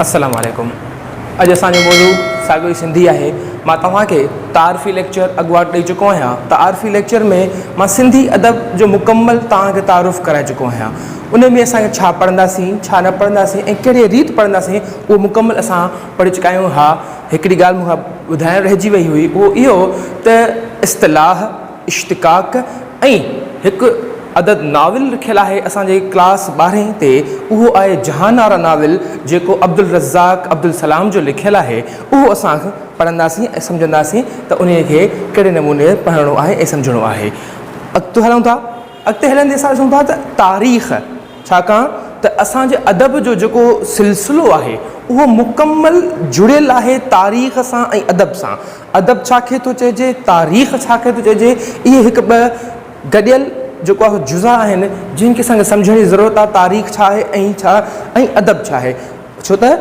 السلام عليڪم اڄ اسان جو موضوع ساڳيو ئي سنڌي آهي مان توهان کي تعارفي ليڪچر اڳواٽ ڏئي چڪو آهيان تعارفي ليڪچر ۾ مان سنڌي ادب جو مڪمل توهان کي تعارف ڪرائي چڪو آهيان ان ۾ اسان ڇا پڙهنداسين ڇا نه پڙهنداسين ۽ ڪهڙي ريت پڙهنداسين اهو مڪمل اسان پڙهي چڪا آهيون ها هڪڙي ڳالهه مون کان ٻڌائڻ رهجي وئي هئي اهو اهو ته اصطلاح اشتقاق ۽ هڪ عدد ناول لکيل آهي اسان جي ڪلاس ٻارهين تي اهو آهي جهان آرا ناول جيڪو عبدالرزاق عبدالسلام جو لکيل آهي اهو اسان پڙهنداسين ۽ سمجهنداسين ته انهي کي ڪهڙي نموني پڙهڻو آهي ۽ سمجهڻو آهي اڳتي هلون ٿا اڳتي هلندي اسان ڏسون ٿا ته تاريخ ڇاڪاڻ ته اسان جي ادب جو جيڪو سلسلو آهي اهو مڪمل جڙيل آهي تاريخ سان ۽ ادب سان. ادب ڇا کي ٿو چئجي، تاريخ ڇا کي ٿو چئجي، اهي هڪ ٻه گڏيل جيڪو آهي جزا آهن جن کي اسان کي سمجهڻ جي ضرورت آهي تاريخ ڇا آهي ۽ ڇا ۽ ادب ڇا آهي. ڇو ته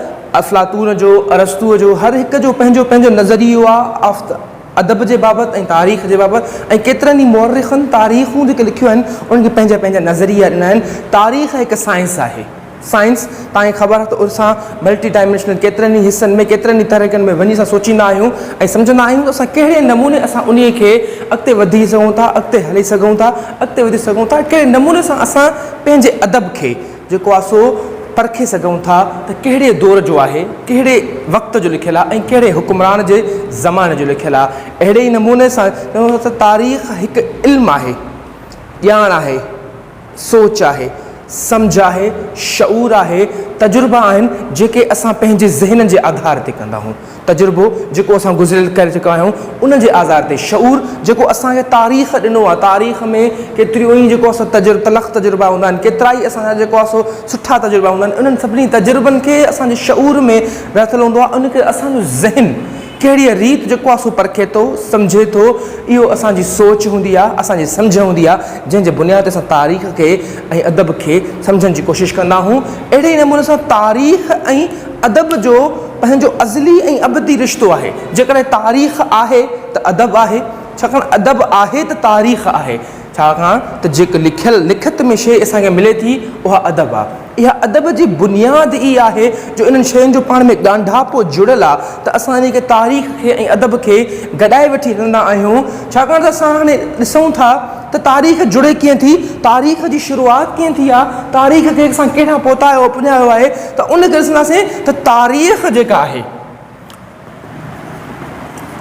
افلاطون جو، ارسطوء جو هر هڪ جو پنهنجو پنهنجو نظريو آهي ادب جي بابت ۽ تاريخ جي بابت ۽ ڪيترن ئي مؤرخن تاريخون جيڪي لکيون آهن انهن کي پنهنجا پنهنجا نظريا ڏنا آهن. تاريخ هڪ سائنس آهي. سائنس، توهان کي خبر آهي ته اسان ملٽي ڊائمينشنل ڪيترن ئي حصن ۾ ڪيترن ئي طريقن ۾ وڃي اسان سوچيندا آهيون ۽ سمجهندا آهيون ته اسان ڪهڙي نموني اسان انهي کي اڳتي وڌي سگهون ٿا اڳتي هلي سگهون ٿا اڳتي وڌي سگهون ٿا ڪهڙي نموني سان اسان پنهنجي ادب کي جيڪو آهي سو پرکي سگهون ٿا ته ڪهڙي دور جو آهي ڪهڙي وقت جو لکيل آهي ۽ ڪهڙي حڪمران جي زماني جو لکيل آهي اهڙي ئي نموني سان چون ٿا ته تاريخ هڪ علم آهي ڄاڻ آهي سوچ آهي، سمجهه آهي، شعور آهي، تجربا آهن جيڪي اسان پنهنجي ذهن جي آڌار تي ڪندا آهيون. تجربو جيڪو اسان گذريل ڪري چڪا آهيون ان جي آڌار تي، شعور جيڪو اسان کي تاريخ ڏنو آهي، تاريخ ۾ ڪيتريون ئي جيڪو اسان تجر تلخ تجربا هوندا آهن، ڪيترائي اسان جا جيڪو آهي سو سٺا تجربا هوندا آهن، انهن سڀني تجربن کي اسان جي شعور ۾ رهتل هوندو آهي، ان ڪري اسان جو ذهن ڪهڙيء ريت جيڪو آ سو پرکي ٿو، سمجهي ٿو، اهو اسان جي سوچ هوندي آ، اسان جي سمجهه هوندي آ، جنهن جي بنياد تي اسان تاريخ کي ۽ ادب کي سمجهڻ جي ڪوشش ڪندا آهيون. اهڙي ئي نموني سان تاريخ ۽ ادب جو پنهنجو ازلي ۽ ابدي رشتو آهي. جيڪڏهن تاريخ آهي ته ادب آهي، ڇاڪاڻ ادب آهي ته تاريخ آهي، ڇاڪاڻ ته جيڪ لکيل لکت ۾ شيء اسان کي ملي ٿي اها ادب آ. اها ادب جي بنياد ئي آهي جو انهن شين جو پاڻ ۾ ڳانڍاپو جڙيل آ ته اسان انهي کي تاريخ کي ۽ ادب کي گڏائي وٺي هلندا آهيون ڇاڪاڻ ته اسان هاڻي ڏسون ٿا ته تاريخ جڙي ڪيئن ٿي تاريخ جي شروعات ڪيئن ٿي آ تاريخ کي اسان ڪهڙا پهتايو پڄايو آهي ته ان کي ڏسنداسين ته تاريخ جيڪا آهي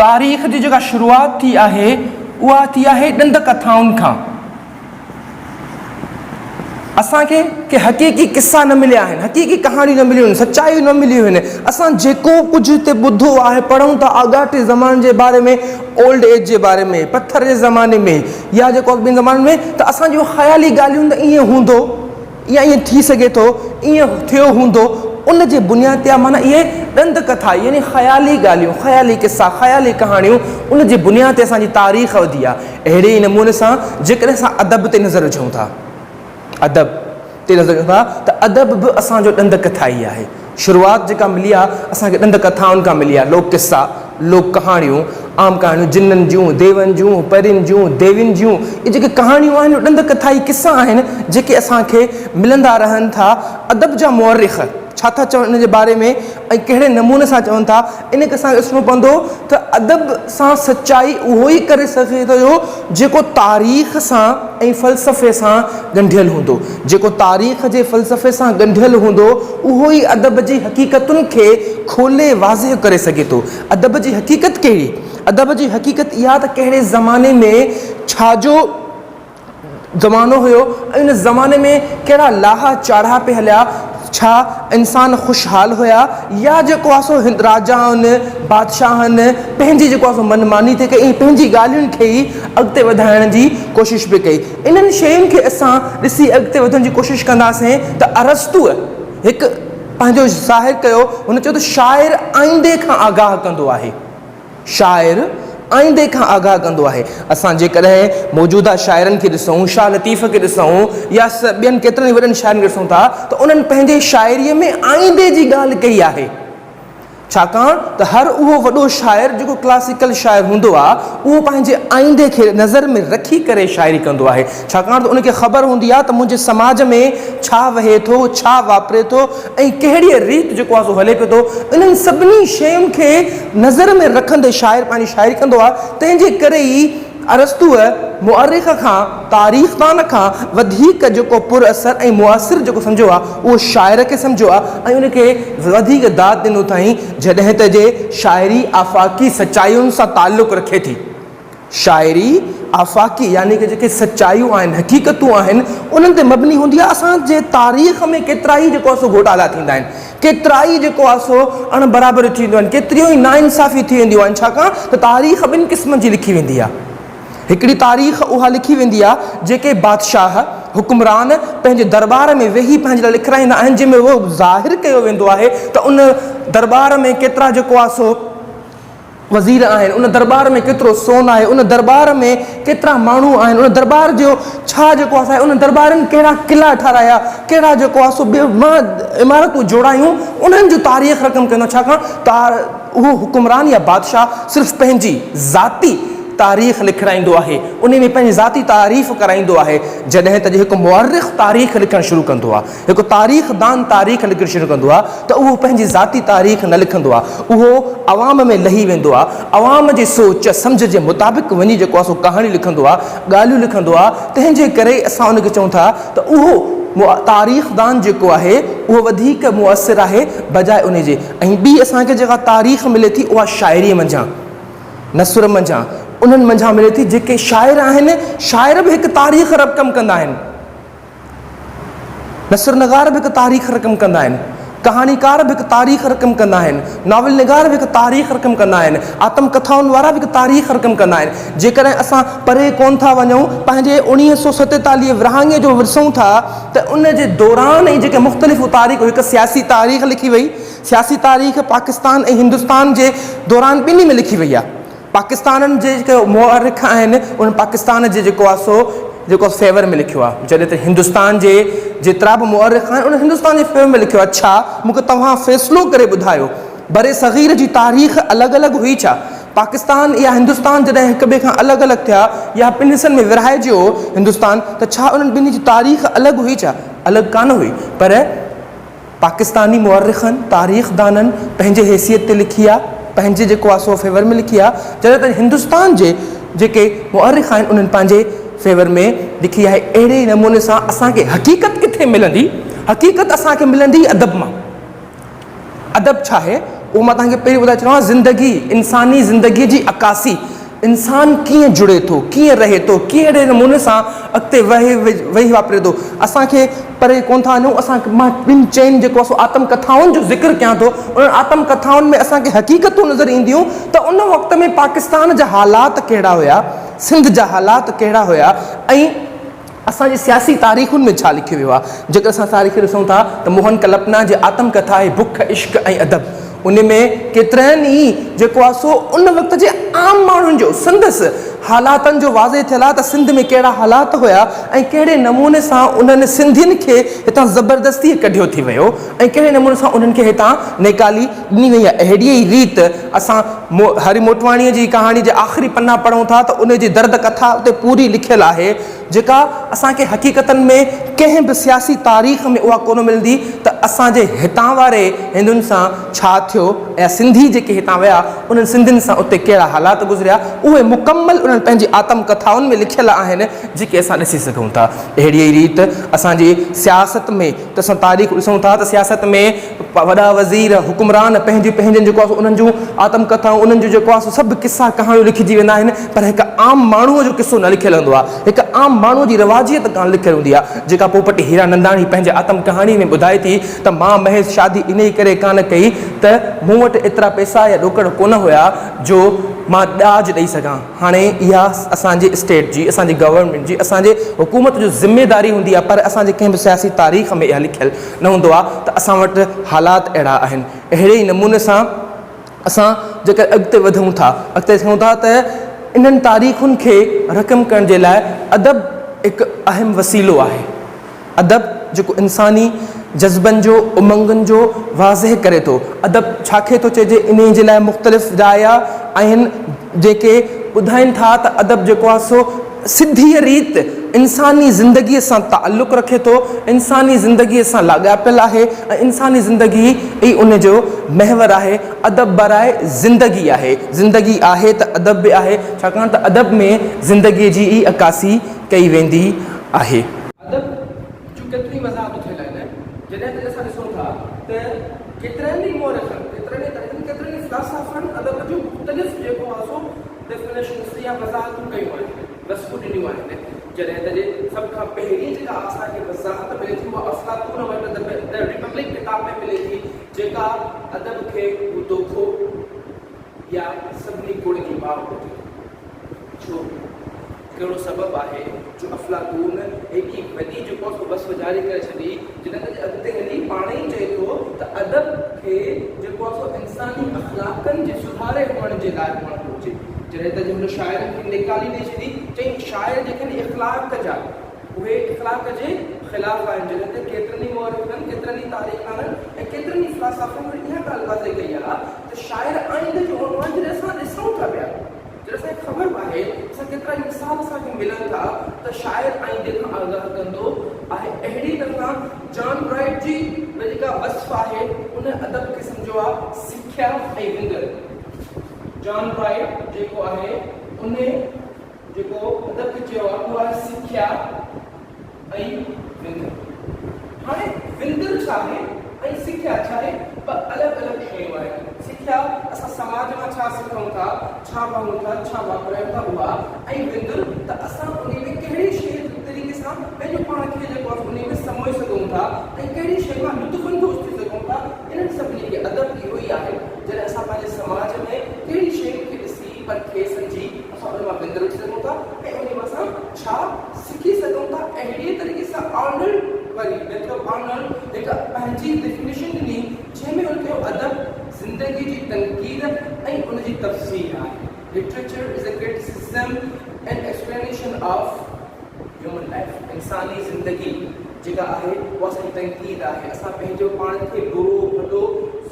تاريخ جي جيڪا شروعات ٿي آهي اها ٿي آهي ڏند ڪٿائن کان. اسان کي ڪي حقيقي قصا نه مليا آهن، حقيقي ڪهاڻيون نه مليون آهن، سچايون نه مليون آهن. اسان جيڪو ڪجهه هتي ٻڌو آهي، پڙهون ٿا آڳاٽي زمانن جي باري ۾، اولڊ ايج جي باري ۾، پٿر جي زماني ۾ يا جيڪو ٻين زمانن ۾ ته اسان جون خيالي ڳالهيون ته ائين هوندو يا ائين ٿي سگهي ٿو، ائين ٿيو هوندو، ان جي بنياد تي معنيٰ اهي ڏند ڪٿا يعني خيالي ڳالهيون، خيالي قصا، خيالي ڪهاڻيون ان جي بنياد تي اسان جي تاريخ وڌي آهي. اهڙي ئي نموني سان جيڪڏهن اسان ادب تي نظر وجهون ٿا، ادب تي نظر وجهون ٿا ته ادب به اسان جو ڏند ڪٿا ئي آهي. شروعات جيڪا ملي آهي اسان کي ڏند ڪٿائن کان ملي آهي، لوڪ قصا، لوڪ ڪهاڻيون، عام ڪهاڻيون جنن جون، ديون جون، پرين جون، ديوين جون، اهي جيڪي ڪهاڻيون آهن اهي ڏند ڪٿائي قصا آهن جيڪي اسان کي ملندا رهن ٿا. ادب جا مؤرخ ڇا ٿا چون ان جي باري ۾ ۽ ڪهڙي نموني سان چون ٿا ان کي اسان کي ڏسڻو پوندو ته ادب سان سچائي اهو ئي ڪري سگهي ٿو جيڪو تاريخ سان ۽ فلسفي سان ڳنڍيل هوندو. جيڪو تاريخ جي فلسفي سان ڳنڍيل هوندو اهو ئي ادب جي حقيقتن کي کولي واضح ڪري سگهي ٿو. ادب جي حقيقت ڪهڙي؟ ادب جي حقيقت اها ته ڪهڙي زماني ۾ ڇا جو زمانو هيو ۽ ان زماني ۾ ڪهڙا لاها چاڙها پئي هليا، ڇا انسان خوشحال هيا يا جيڪو آهي سو راجائن، بادشاهن پنهنجي جيڪو آهي سو من ماني ٿي ڪئي ۽ پنهنجي ڳالهين کي ئي اڳتي وڌائڻ جي ڪوشش پئي ڪئي. انهن شين کي اسان ڏسي اڳتي وڌڻ جي ڪوشش ڪنداسين ته ارسطوء هڪ پنهنجو ظاهر ڪيو، هن چيو ته شاعر آئيندي کان آگاهه ڪندو آهي. شاعر آئيندي کان آگاهه ڪندو آهي. اسان جيڪڏهن موجوده شاعرن کي ڏسون، شاهه لطيف کي ڏسون يا ٻين ڪيترن ئي وڏن شاعرن کي ڏسون ٿا ته انهن پنهنجي شاعريء ۾ آئيندي جي ڳالهه ڪئي آهي. ڇاڪاڻ ته هر اهو وڏو شاعر جيڪو ڪلاسيڪل شاعر هوندو آ اهو پنهنجي آئيندي کي نظر ۾ رکي ڪري شاعري ڪندو آهي ڇاڪاڻ ته ان کي خبر هوندي آ ته منهنجي سماج ۾ ڇا وهي ٿو ڇا واپري ٿو ۽ ڪهڙيء ريت جيڪو آ سو هلي پيو ٿو انهن سڀني شين کي نظر ۾ رکندي شاعر پنهنجي شاعري ڪندو آ تنهن جي ڪري ئي ارسطوء مؤرخ کان، تاريخدان کان، وڌيڪ جيڪو پر اثر ۽ مؤثر جيڪو سمجهيو آ، اهو شاعر کي سمجهيو آ ۽ ان کي وڌيڪ داد ڏنو اٿائين، جڏهن ته جي شاعري آفاقي سچائين سان تعلق رکي ٿي. شاعري آفاقي يعني ڪه جيڪي سچايون آهن، حقيقتون آهن، انهن تي مبني هوندي آ. اسان جي تاريخ ۾ ڪيترائي جيڪو آ سو گهوٽالا ٿيندا آهن. ڪيترائي جيڪو آهي سو اڻ برابريون ٿي وينديون آهن، ڪيتريون ئي ناانصافيون ٿي وينديون آهن، ڇاڪاڻ ته تاريخ ٻن قسمن جي لکي ويندي آهي. هڪڙي تاريخ اها لکي ويندي آهي جيڪي بادشاهه، حڪمران پنهنجي درٻار ۾ ويهي پنهنجي لاء لکرائيندا آهن، جنهن ۾ اهو ظاهر ڪيو ويندو آهي ته ان درٻار ۾ ڪيترا جيڪو آهي سو وزير آهن، ان درٻار ۾ ڪيترو سون آهي، ان درٻار ۾ ڪيترا ماڻهو آهن، ان درٻار جو ڇا جيڪو آهي ان درٻارين ڪهڙا قلعا ٺارايا، ڪهڙا جيڪو آهي سو عمارتون جوڙايون، انهن جو تاريخ رقم ڪندو آهي، ڇاڪاڻ ته اهو حڪمران يا بادشاهه صرف پنهنجي ذاتي تاريخ لکرائيندو آهي، انهي ۾ پنهنجي ذاتي تعريف ڪرائيندو آهي، جڏهن ته جي هڪ مؤرخ تاريخ لکڻ شروع ڪندو آهي. هڪ تاريخ دان تاريخ لکڻ شروع ڪندو آهي ته اهو پنهنجي ذاتي تاريخ نه لکندو آهي، اهو عوام ۾ لهي ويندو آهي، عوام جي سوچ سمجهه جي مطابق وڃي جيڪو آهي سو ڪهاڻي لکندو آهي، ڳالهيون لکندو آهي، تنهن جي ڪري اسان ان کي چئون ٿا ته اهو تاريخ دان جيڪو آهي اهو وڌيڪ مؤثر آهي بجاء ان جي ۽ ٻي اسان کي جيڪا تاريخ ملي ٿي اها شاعريء منجهان، نثر منجهان، انهن منجهان ملي ٿي جيڪي شاعر آهن، شاعر به هڪ تاريخ رقم ڪندا آهن. نثر نگار به هڪ تاريخ رقم ڪندا آهن، ڪهاڻيڪار به هڪ تاريخ رقم ڪندا آهن، ناول نگار به هڪ تاريخ رقم ڪندا آهن، آتم ڪٿائن وارا به هڪ تاريخ رقم ڪندا آهن. جيڪڏهن اسان پري ڪونه ٿا وڃون، پنهنجي 1947 ورهاڱي جو ورثون ٿا ته ان جي دوران ئي جيڪي مختلف تاريخون هڪ سياسي تاريخ لکي وئي، سياسي تاريخ پاڪستان ۽ هندستان جي دوران ٻنهي ۾ لکي وئي آهي. پاڪستانن جي جيڪي مؤرخ آهن انهن پاڪستان جي جيڪو آهي سو جيڪو فيور ۾ لکيو آهي جڏهن ته هندستان جي جيترا به مؤرخ آهن انهن هندستان جي فيور ۾ لکيو آهي ڇا مون کي توهان فيصلو ڪري ٻڌايو برصغير جي تاريخ الڳ الڳ هئي ڇا پاڪستان يا هندستان جڏهن هڪ ٻئي کان الڳ الڳ ٿيا يا ٻن حصن ۾ ورهائجيو هندستان ته ڇا انهن ٻنهي جي تاريخ الڳ هئي ڇا الڳ ڪانه هئي پر پاڪستاني مؤرخن، تاريخدانن پنهنجي حيثيت تي لکي آ، پنهنجي جيڪو آ سو فيور ۾ لکي آ، جڏهن ته هندستان جي جيڪي مؤرخ آهن انهن پنهنجي فيور ۾ لکي آهي. اهڙي نموني سان اسان کي حقيقت ڪٿي ملندي؟ حقيقت اسان کي ملندي ادب مان. ادب ڇا آهي؟ اهو مان توهان کي پهرين ٻڌائي ڇڏيو آهي، زندگي، انساني زندگيء جي عڪاسي، انسان ڪيئن جڙي ٿو، ڪيئن رهي ٿو، ڪهڙي نموني سان اڳتي وهي وهي واپري ٿو. اسان کي پري ڪونه ٿا وڃون، اسان مان ٻن چئن جيڪو آهي سو آتم ڪٿائن جو ذڪر ڪيان ٿو، انهن آتم ڪٿائن ۾ اسان کي حقيقتون نظر اينديون ته ان وقت ۾ پاڪستان جا حالات ڪهڙا هيا، سنڌ جا حالات ڪهڙا هيا ۽ اسان جي سياسي تاريخن ۾ ڇا لکيو ويو آهي؟ جيڪڏهن اسان تاريخ ڏسون ٿا ته موهن ڪلپنا جي آتم ڪٿا آهي بک، عشق ۽ ادب. ان ۾ ڪيترن ئي جيڪو آهي سو ان وقت جي عام ماڻهن جو سندس حالاتن جو واضح ٿيل آهي ته سنڌ ۾ ڪهڙا حالات هيا ۽ ڪهڙي نموني سان انهن سنڌين کي هتان زبردستيء ڪڍيو ٿي ويو ۽ ڪهڙي نموني سان انهن کي هتان نيڪالي ڏني وئي آهي. اهڙيء ئي ريت اسان هري موٽواڻيء جي ڪهاڻي جي آخري پنا پڙهون ٿا ته ان جي درد ڪٿا اتي پوري لکيل آهي، جيڪا اسان کي حقيقتن ۾ ڪنهن به سياسي تاريخ ۾ اها ڪونه ملندي ته اسان جي هتان واري هندن سان ڇا ٿيو يا سنڌي جيڪي هتان ويا انهن سنڌين سان اتي ڪهڙا حالات گذريا، اهي مڪمل انهن پنهنجي آتم ڪٿائن ۾ لکيل آهن، جيڪي اسان ڏسي سگهون ٿا. اهڙيء ئي ريت اسان جي سياست ۾ ته اسان تاريخ ڏسون ٿا ته سياست ۾ وڏا وزير، حڪمران پنهنجون پنهنجن جيڪو آهي سو انهن جون آتم ڪٿائون، انهن جون جيڪو آهي سو سڀ قصا ڪهاڻيون لکجي ويندا آهن پر هڪ عام ماڻهوء جو قصو نه لکيل هوندو آهي، هڪ عام ماڻهوء جي رواجيت ڪانه لکيل هوندي آهي، جيڪا پوپٽ هيرا ننداڻي پنهنجي آتم ڪهاڻيء ۾ ٻڌائي ٿي ته مان محض شادي انهيء ڪري ڪانه ڪئي ته مون وٽ ايترا پئسا يا ڏوڪڙ ڪونه هيا جو مان ڏاج ڏئي سگهان. هاڻي اها اسان جي اسٽيٽ جي، اسان جي گورنمينٽ جي، اسان جي حڪومت جو ذميداري هوندي آهي پر اسان جي ڪنهن به سياسي تاريخ ۾ اها لکيل نه هوندو آهي ته اسان وٽ حالات اهڙا آهن. اهڙي ئي نموني سان اسان جيڪر اڳتي وڌون ٿا، اڳتي ٿيون ٿا ته انهن تاريخن کي رقم ڪرڻ جي لاء ادب هڪ اهم وسيلو آهي. ادب جيڪو انساني. جذبن جو، امنگن جو واضح ڪري ٿو. ادب ڇا کي ٿو چئجي انهي جي لاء مختلف رايا آهن جيڪي ٻڌائين ٿا ته ادب جيڪو آهي سو سڌيء ريت انساني زندگيء سان تعلق رکي ٿو، انساني زندگيء سان لاڳاپيل آهي ۽ انساني زندگي ئي ان جو محور آهي. ادب براء زندگي آهي. زندگي آهي ته ادب به آهي، ڇاڪاڻ ته ادب ۾ زندگيء جي ئي عڪاسي ڪئي ويندي آهي. ادب جون ڪيتريون ئي وضاحتون ٿيل آهن، جڏهن ته اسان ڏسون ٿا ته ڪيترن ئي مؤرخن، ڪيترن ئي تاريخن، ڪيترن ئي فلاسافرن ادب جون مختلف جيڪو آهي سو ڊيفينيشنس يا وضاحتون ڪيون آهن، وصفون ڏنيون آهن. جڏهن ته جي سڀ کان پهرين جيڪا اسان کي وضاحت ملي ٿي اها افلاطون وٽ The Republic ڪتاب ۾ ملي ٿي، جيڪا ادب کي هو دوکو يا سڀني ڪوڙ جي ماء ڪوٺي ٿو. ڇو؟ ڪهڙو سبب آهي جو افلاطون ايڏي وڏي جيڪو آهي سو وصف جاري ڪري ڇڏي، جنھن تي اڳتي هلي پاڻ ئي چئي ٿو ته ادب کي جيڪو آهي سو انساني اخلاقن جي سڌاري هئڻ جي لاء هئڻ گهرجي. جڏهن ته هن شاعرن کي نيڪالي ڏئي ڇڏي، چيائين شاعر جيڪي آهن اخلاق جا اهي اخلاق جي خلاف آهن. جڏهن ته ڪيترن ئي مؤرخن، ڪيترن ئي تاريخدانن ۽ ڪيترن ئي فلاسافرن وري اها ڳالهه واضح ڪئي آهي ته شاعر آئيندي جو عنوان جڏهن اسان ڏسون ٿا پيا، جڏهن اسان کي خبر به آهي، اسان ڪيترائي مثال اسان کي ملن ٿا ته شاعر آئيندي کان آگاهه ڪندو آهي. اهڙي طرح جان برائيٽ جي به جيڪا وصف آهي ان ادب کي سمجهيو آهي سکيا ۽ وندر. جان برائيٽ جيڪو آهي ان جيڪو ادب کي چيو آهي اهو آهي سکيا ۽ وندر. هاڻي وندر ڇا آهي ۽ سکيا ڇا آهي؟ ٻه الڳ الڳ شيون آهن. سکيا اسان سماج مان ڇا سکون ٿا، ڇا وهون ٿا، ڇا واپرايون ٿا اها ۽ وندر ته اسان انهي ۾ ڪهڙي شيء طريقي سان پنهنجو پاڻ کي جيڪو آهي انهي ۾ سموئي سگهون ٿا ۽ ڪهڙي شيء مان لطف اندوز ٿي سگهون ٿا انهن سڀني کي ادب اهو ئي آهي جڏهن اسان پنهنجي سماج ۾ ڪهڙي شين کي ڏسي پرکي سمجهي اسان ان مان وندر وٺي سگهون ٿا ۽ انهي مان اسان ڇا سکي سگهون ٿا. اهڙيء طريقي سان آرنلڊ وري ميٿيو آرنلڊ هڪ پنهنجي ڊيفينيشن ڏني جنهن ۾ هن چيو ادب زندگيء جي تنقيد ۽ ان جي تفسير آهي، Literature is a criticism and explanation of human life، انساني زندگي جيڪا آهي اها اسان جي تنقيد آهي، اسان پنهنجو پاڻ کي برو ڀلو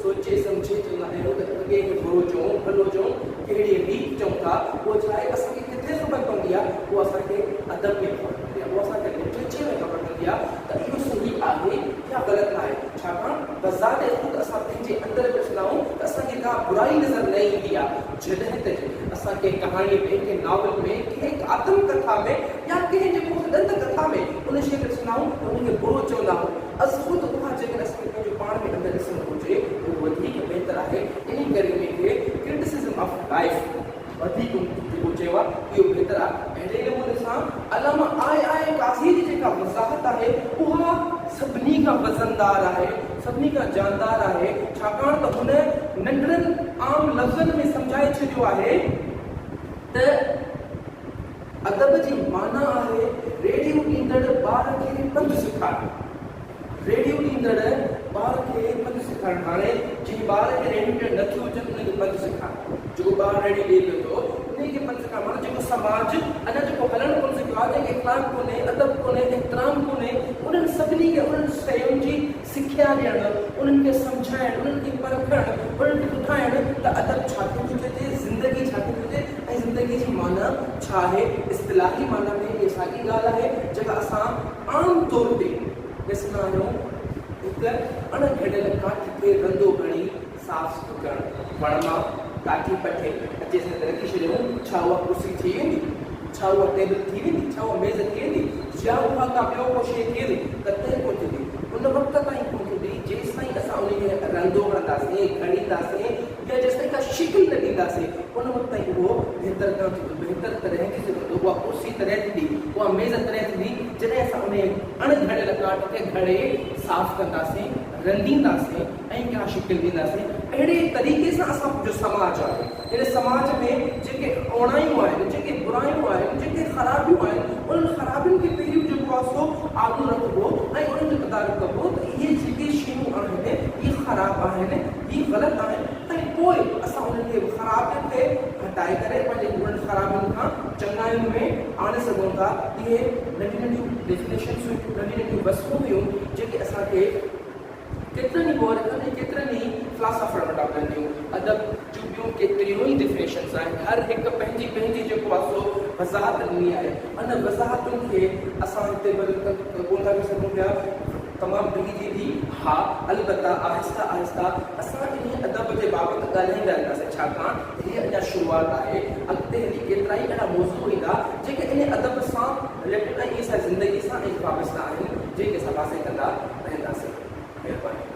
سوچي سمجهي چوندا آهيون ته ڪنهن کي برو چئون ڀلو چئون ڪهڙي ريت چئون ٿا اهو ڇا آهي اسان کي ڪٿي خبر پوندي آهي اهو اسان کي ادب ۾ خبر پوندي آهي اهو اسان کي لٽريچر ۾ خبر پوندي آهي ته اهو صحيح آهي يا غلط آهي ڇاڪاڻ بذات خود اسان پنهنجي اندر ۾ ڏسندا آهيون ته اسان کي ڪا برائي نظر نه ايندي آهي جڏهن ته اسان ڪنهن ڪهاڻي ۾ ڪنهن ناول ۾ ڪنهن آتم ڪٿا ۾ يا ڪنهن جيڪو ڏند ڪٿا ۾ ان شيء کي ڏسندا آهيون ته ان کي برو چوندا آهيون ازخود اها جيڪڏهن اسان کي پنهنجو پاڻ ۾ اندر ڏسڻ گهرجي اهو وڌيڪ بهتر آهي انهي ڪري انهي کي Criticism of Life وڌيڪ جيڪو چيو آهي اهو بهتر آهي. اهڙي نموني سان علامه آء آء قاضي جي جيڪا وضاحت آهي اها سڀني کان وزندار آهي، سڀني کان جاندار آهي، ڇاڪاڻ ته هن ننڍڙن عام لفظن ۾ سمجهائي ڇڏيو آهي ته ادب جي معنيٰ آهي ريڙهيون ڏيندڙ ٻار کي پنڌ سيکارڻ. ريڙهيون ڏيندڙ ٻار کي پنڌ سيکارڻ. هاڻي جنهن ٻار کي ريڙهيون ڏيڻ نٿيون اچن ان کي پنڌ سيکارڻ. جيڪو ٻار ريڙهي ڏئي پيو ٿو انهي کي پنڌ سيکارڻ معنيٰ جيڪو سماج اڃا جيڪو هلڻ ڪونه سکيو آهي، جنهن کي اخلاق ڪونهي، ادب ڪونهي، احترام ڪونهي، انهن سڀني کي انهن شين جي سکيا ڏيڻ، انهن کي سمجهائڻ، انهن کي پرکڻ، انهن کي ٻڌائڻ ته ادب ڇا کي ٿو چئجي، زندگي ڇا کي ٿو چئجي ۽ زندگي جي معنيٰ ڇا آهي. اصطلاحي معنيٰ ۾ اها ساڳي ڳالهه آهي جيڪا اسان عام طور تي ڏسندا آهيون هڪ اڻ گهڙيل ڪاٺ کي رندو هڻي صاف سٿرو ڪرڻ. وڻ مان ڪاٺي پٺي اچي اسان هتي رکي ڇڏيون، ڇا اها ڪرسي ٿي ويندي؟ ڇا اها ٽيبل ٿي ويندي؟ ڇا اها ميز ٿي ويندي؟ يا اها ڪا ٻيو ڪو شيء ٿي ويندي؟ قطعي ڪونه ٿيندي. ان وقت تائين ڪونه ٿيندي، جيستائين اسان ان کي رندو هڻنداسين، گهڙينداسين يا جيستائين ڪا شڪل نه ڏينداسين، ان وقت تائين اهو بهتر ڪونه ٿيندو. بهتر تڏهن ٿي سگهندو، اها ڪرسي تڏهن ٿيندي، اها ميز تڏهن ٿيندي، جڏهن اسان انهيء اڻ گهڙيل ڪاٺ کي گهڙي صاف ڪنداسين، رندينداسين ۽ ڪا شڪل ڏينداسين. اهڙي طريقي سان اسان جو سماج آهي. ان سماج ۾ جيڪي اوڻايون آهن، جيڪي برايون آهن، جيڪي خرابيون آهن، انهن خرابين کي پهريون جيڪو آهي سو آڏو رکبو ۽ انهن جو تدارڪ ڪبو ته اهي جيڪي شيون آهن، اهي خراب آهن، اهي غلط آهن ۽ پوء اسان انهن کي خرابين کي هٽائي ڪري پنهنجي انهن خرابين کان چڱاين ۾ آڻي سگهون ٿا. اهي ننڍيون ننڍيون ڊيفينيشنس هيون، ننڍيون ننڍيون وصفون هيون، جيڪي اسان کي. ڪيترن ئي مؤرخن ۽ ڪيترن ئي فلاسافرن وٽان ملن ٿيون. ادب جون ٻيون ڪيتريون ئي ڊيفينيشنز آهن. هر هڪ پنهنجي پنهنجي جيڪو آهي سو وضاحت ڏني آهي. ان وضاحتن کي اسان هتي ڪونه ٿا ڪري سگهون پيا. تمام ڊگهي ٿيندي. ها البته آهسته آهسته اسان انهي ادب جي بابت ڳالهائيندا رهنداسين ڇاڪاڻ ته هيء اڃا شروعات آهي. اڳتي هلي ڪيترائي اهڙا موضوع ايندا جيڪي انهي ادب سان رليٽيڊ ۽ اسان جي زندگي سان ۽ وابسته آهن جنهن کي اسان واضح ڪندا رهنداسين. مهرباني.